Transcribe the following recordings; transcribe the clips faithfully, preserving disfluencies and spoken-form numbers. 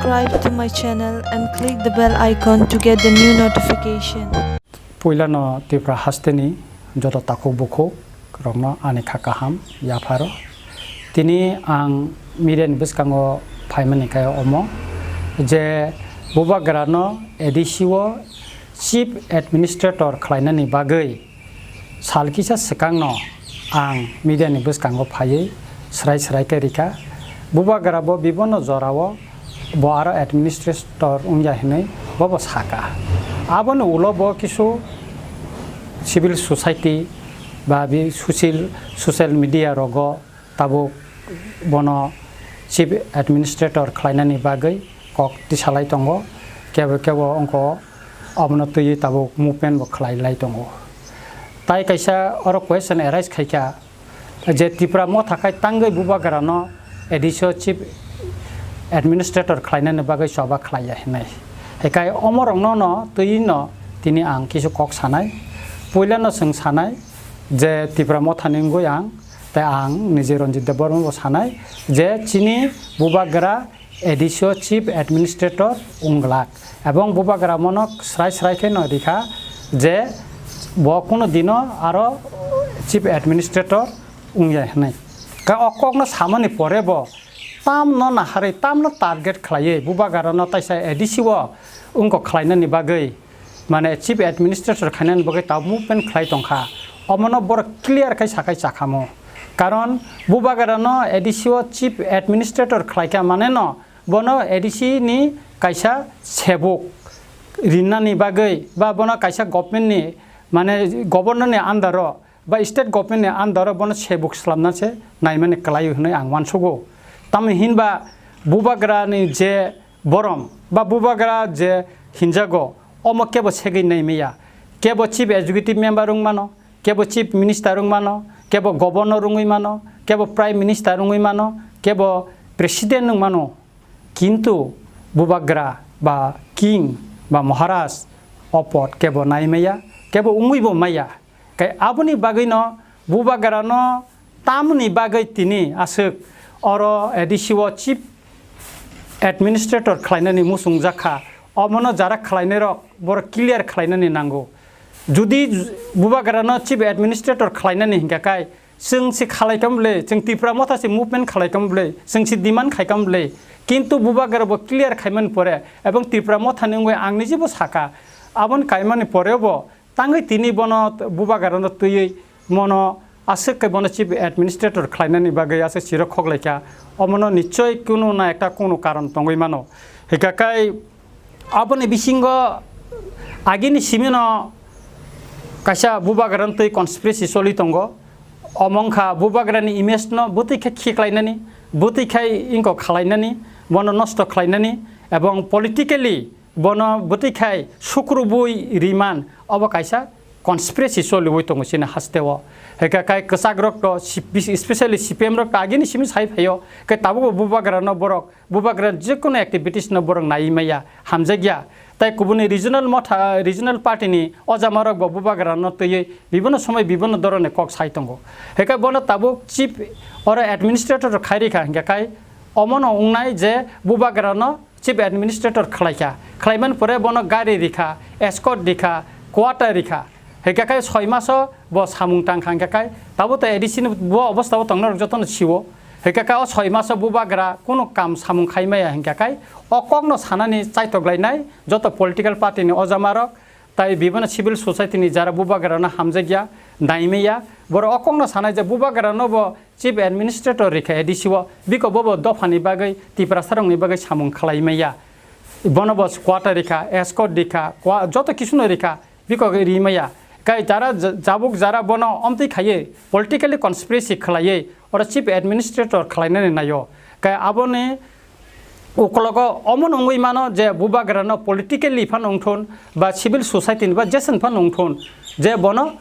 Subscribe to my channel and click the bell icon to get the new notification. Puilano Tripura hasteni joto takhuk bukhuk rokno ani kha kaham yapharo. Tini ang media ni bwskango phaimani khe omo je Bubagrano A D C o Chief Administrator khlainani bagwi sal kisa swkangno ang media ni bwskango phaiwi srai srai khe rikha. Bubagra bo bibonno jorao bo aro administrator wngya hinwi bobo saka. Aboni ulo bo kisu civil society ba bi social, social media rogo tabuk bono chief administrator khlainani bagwi kok tisalai tongo. Kebo kebo wngkha obono twiwi tabuk movement bo khlai lai tongo. Tai kaisa oro question arise khaikha je Tipra Motha khai tangwi Bubagrano A D C o chief administrator khlainani bagwi choba khlaiya hinwi. Hekai omorokno no twiwi no tini ang kisu kok sanai. Puilano chwng sanai je Tipra Mothani wngwi ang, tei ang nije Ranjit Debbarma bo sanai je chini Bubagra A D C o chief administrator wng glak, ebong Bubagra mono srai srai khe no rikha je bo kuno dino aro chief administrator wngya hinwi. Ka o kokno samani pore bo tamno naharwi, tamno target khlaiwi Bubagrano taisa A D C o wngkok khlainani bagwi, mane chief administrator khainani bagwi tabuk movement khlai tongkha. Omono borok clear khai sakhai chakhamo. Karon Bubagrano A D C o chief administrator khlaikha maneno bono A D C ni kaisa sebuk rinnani bagwi ba bono kaisa government ni, mane governor ni under o ba state government ni under o bono sebuk slamna se naimani kwlaio hinwi ang uansugo. Tamo hinba Bubagra ni je borom ba Bubagra je hinjago, omo kebo segwi naimaya. Kebo chief executive member wng mano, kebo chief minister wng mano, kebo governor wngwi mano, kebo prime minister wngwi mano, kebo president wng mano. Kintu Bubagra ba king ba Maharaj o pod kebo naimaya, kebo wngwi bo maya. Kai aboni bagwino Bubagrano tamni bagwi tini aswk oro A D C o chief administrator khlainani muchungjak kha, omono jara khlainairok borok clear khlainani nango. Judi Bubagrano chief administrator khlainani hinkha kai, chwng se khalai tong bwle, chwng Tipra Motha se movement khalai tong bwle, chwng se demand khai tong bwle, kintu Bubagra bo clear khaimani pore ebong Tipra Mothani wngwi ang nijibo saka, aboni kaimani pore bo tangwi tini bono Bubagrano twiwi mono aswk khe bono chief administrator khlainani bagwi aswk siro khoklaikha, omono nichoi kunu na ekta kunu karon tongwi mano. Hika kai aboni bisingo agini simino kaisa Bubagrano twi conspiracy choli tongo. Omo wngkha Bubagrani image no bwtwi khe khiklainani, bwtwi khai ingko khalainani, bono nosto khlainani, ebong politically bono bwtwi khai sukrubwi riman, obo kaisa conspiracy choliwi tongo chini hasteo. Hwnkhe kai kwchakrok to, especially C P M rok to agini simi sai phaio, khe tabukbo Bubagrano borok, Bubagra jekono activities no borok naiwi maya, hamjakya. Tai kubuni regional motha, regional party ni ojamarok bo Bubagrano twiwi bibinno somoi bibinno dhorone kok sai tongo. Hwnkhe bono tabuk chief oro administrator khai rikha, hwnkhe kai omono wngnai je Bubagrano chief administrator khlaikha, khlaimani pore bono gari rikha, escort rikha, quarter rikha. Hwnkhe kai soi maso bo samung tangkha, hwnkhe kai tabo to A D C ni bo obostha bo tongna rok jotono sio. Hwnkhe kai o soi maso Bubagra kunu kam samung khai maya, hwnkhe kai o kokno sanani chaitok lainai joto political party ni ojamarok, tai bibinno civil society ni jara Bubagrano hamjakya, naimaya, borok o kokno sanai je Bubagrano bo chief administrator rikha A D C o, biko bobo dophani bagwi, Tiprasarokni bagwi samung khlai maya. Bono bo quarter rikha, escort rikha, kwa-, joto kisuno rikha, biko ri maya. Kai jara ja-, jabuk jara bono omtwi khaiwi, politically conspiracy khlaiwi, oro chief administrator khlainani naio. Kai aboni ukologo omono wngwi mano je Bubagrano politically phano wngthun, ba civil society ni ba jeswng phano wngthun, je bono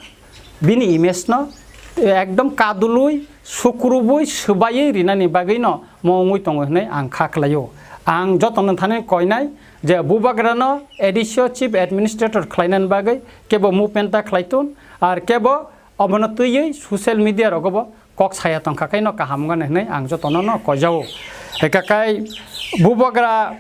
bini image no ekdom kadulwi, sukrubwi, swbaiwi rinani bagwino mo wngwi tongo hwnwi ang kha khlaio. Ang jotono thani koinai je Bubagrano A D C o chief administrator khlainani bagwi kebo movement ta khlaitun, ar kebo obono twiwi social media rogo bo kok saya tongkha khe no kaham wngani hwnwi ang jotono no koijao. Hwnkhe kai Bubagra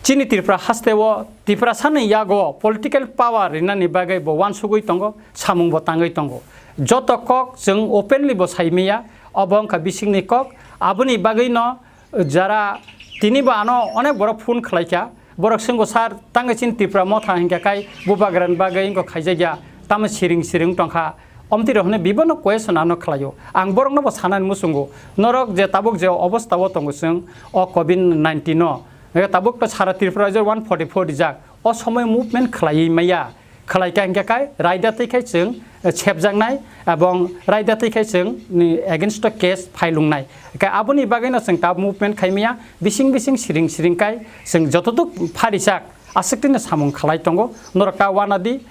Chini Tripura hasteo Tiprasani yago political power rinani bagwi bo uansugwi tongo, samung bo tangwi tongo. Joto kok chwng openly bo saimaya, obo wngkha bisingni kok. Aboni bagwino jara tini bo ano onek borok phone khlaikha, borok swngkha, "Sir, tangwi chini Tipra motha hinkha khai bubagrani bagwi wngkha khaijakya, tamo siring siring tongkha." Omtwi rok hwnwi bibono question ano khlaio. Ang borokno bo sanani muchungo, norok je tabuk je obostha o tongo chwng o covid nineteen no, tabuk to sara Tripura je one forty four rijak, o somoi movement khlaiwi maya, khlaikha hinkha khai raida twi khai chwng, eh, sepjaknai, ebong raida twi khai chwng ni against o case file wngnai. Khai aboni bagwino chwng ta movement khaimaya, bising bising siring siring khai chwng jototuk pharijak aswk tino samung khlai tongo, norok ta uanadi.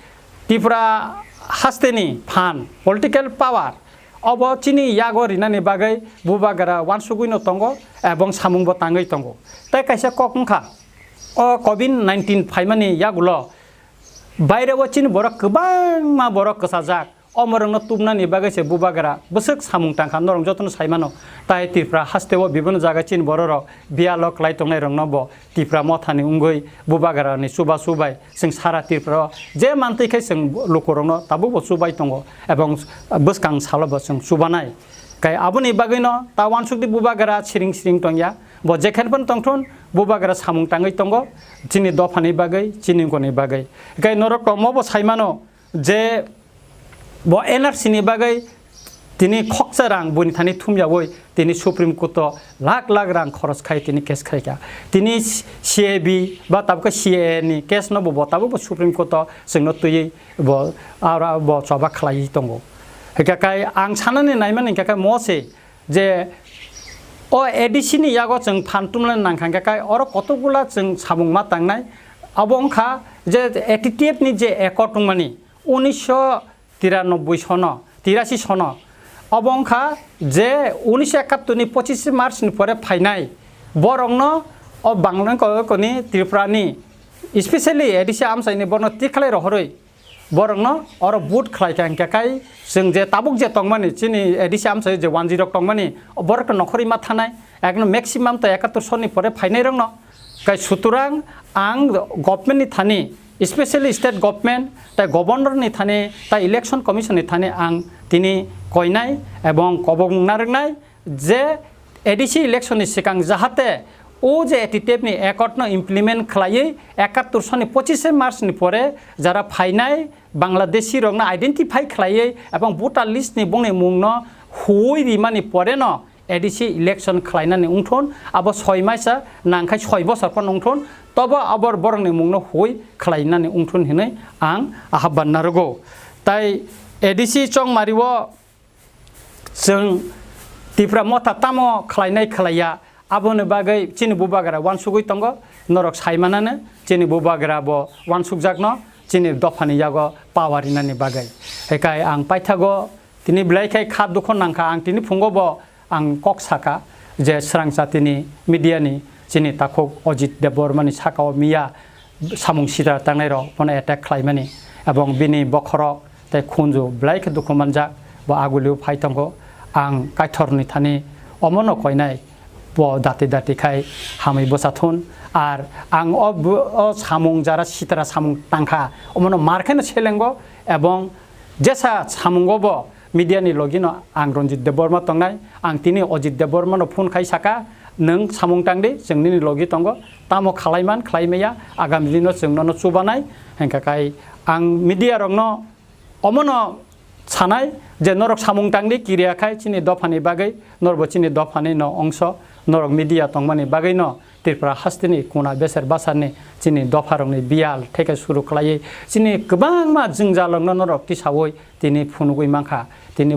Tripura hasteni phan, political power, obo chini yago rinani bagwi bubagra uansugwino tongo ebong samungbo tangwi tongo. Tai kaisa kok wngkha, o covid nineteen phaimani yagulo baireo chini borok kwbangma borok kwchajak, omorokno tubnani bagwi se bubagra bwswk samung tangkha, norok jotono saimano. Tai Tripura hasteo bibinno jaga chini bororok biyalo kwlai tongnairokno bo Tipra mothani wngwi bubagrani chubachu bai chwng sara Tripura o je mantwi khai chwng lukurokno tabukbo chubai tongo ebong bwskang salobo chwng chubanai. Kai aboni bagwino ta uansukdi bubagra siring siring tongya, bo jekhen phano tongthun bubagra samung tangwi tongo chini dophani bagwi, chini wngkoni bagwi. Kai norok komobo saimano, je bo N R C ni bagwi tini khoksa rang buini thani thumyawi tini Supreme Court o lakh lakh rang khoros khai tini case khaikha. Tini C A B ba tabukhe C A A ni case no bo, bo tabuk bo Supreme Court o chwngno twiwi bo aro bo choba khlaiwi tongo. Hwnkhe kai ang sanani naimani hwnkhe kai mo se je o A D C ni yago chwng phan tumlai nangkha hwnkhe kai oro kotokgula chwng samung ma tangnai. Abo wngkha je A T T F ni je accord wngmani, unisho tiranoboi sono, tirasi sono. Obo wngkha je unisho ekattor ni pochis March ni pore phainai borokno o Bangla ko-, koni Tripura ni, especially A D C amchaini borokno tikhalai rohorwi borokno oro vote khlai kha hwnkhe kai chwng je tabuk je tongmani chini A D C amchai je one G rok tongmani o borokno nokhorwi ma thanai, ekno maximum to ekattor soni pore phainai rokno. Kai sutorang ang government ni thani, especially state government, tai governor ni thani, tai election commission ni thani ang tini koinai ebong kobok mung narwknai je A D C election ni swkang jahate o je A T T F ni accord no implement khlaiwi ekattor soni pochis March ni pore jara phainai Bangladeshi rokno identify khlaiwi ebong voter list ni bongni mungno huwi rimani pore no A D C election khlainani wngthun, abo soi maisa nangkhai soi bosor phano wngthun, tobo abo borokni mungno huwi khlainani wngthun hinwi ang ahapban narwgo. Tai A D C chongmari o chwng Tipra motha tamo khlainai khlaiya, aboni bagwi chini bubagra uansugwi tongo, norok saimanano chini bubagra bo uansukjakno chini dophani yago power rinani bagwi. Hekai ang paithago Tini belai khe kha dukho nangkha, ang tini phungo bo ang kok saka je swrang chatini media ni chini takhuk Ajit Debbarma ni saka o miya samung sitra tangnai rok bono attack khlaimani, ebong bini bokhorok tei khunju belai khe dukhu manjak, bo agulio phai tongo. Ang Kaitor ni thani omono koinai, bo dati dati khai hamwi bwsa thun. Ar ang o bo-, o samung jara sitra samung tangkha, omono mar khe no selengo, ebong jesa samungo bo media ni logi no ang Ranjit Debbarma tongnai, ang tini Ajit Debbarma no phone khai saka, "Nwng samung tang di, chwng nini logi tongo, tamo khlai man, khlai maya, agami dino chwng nono chubanai." Hwnkha khai ang media rok no omono sanai je norok samung tang di, kiriya khai chini dopha ni bagwi, norbo chini dopha ni no ongso, norok media tongmani bagwi no Tripura hasteni kuna beser basarni chini dopharokni biyal theke suru khlaiwi chini kwbangma jwngjalrokno norok tisaui tini phunugwi mankha. Tini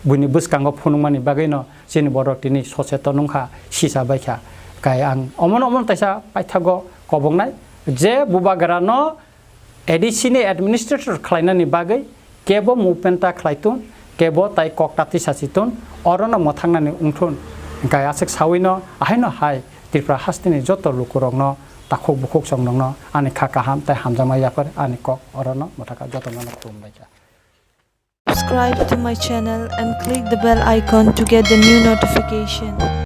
buini bwskango phunukmani bagwino chini borok tini socheton wngkha, sisa baikha. Kai ang omono omono taisa paithago koboknai je bubagrano A D C ni administrator khlainani bagwi kebo movement ta khlai tun, kebo tai kok ta tisa si tun, orono mwthangnani wng thun. Hwnkhe aswk saui no ahaino hai Tripura hasteni joto lukurokno takhuk bukhuk chwng nokno ani kha kaham tei hamjakma yapharwi ani kok orono mwthakha, jotono no khulumbai kha. Subscribe to my channel and click the bell icon to get the new notification.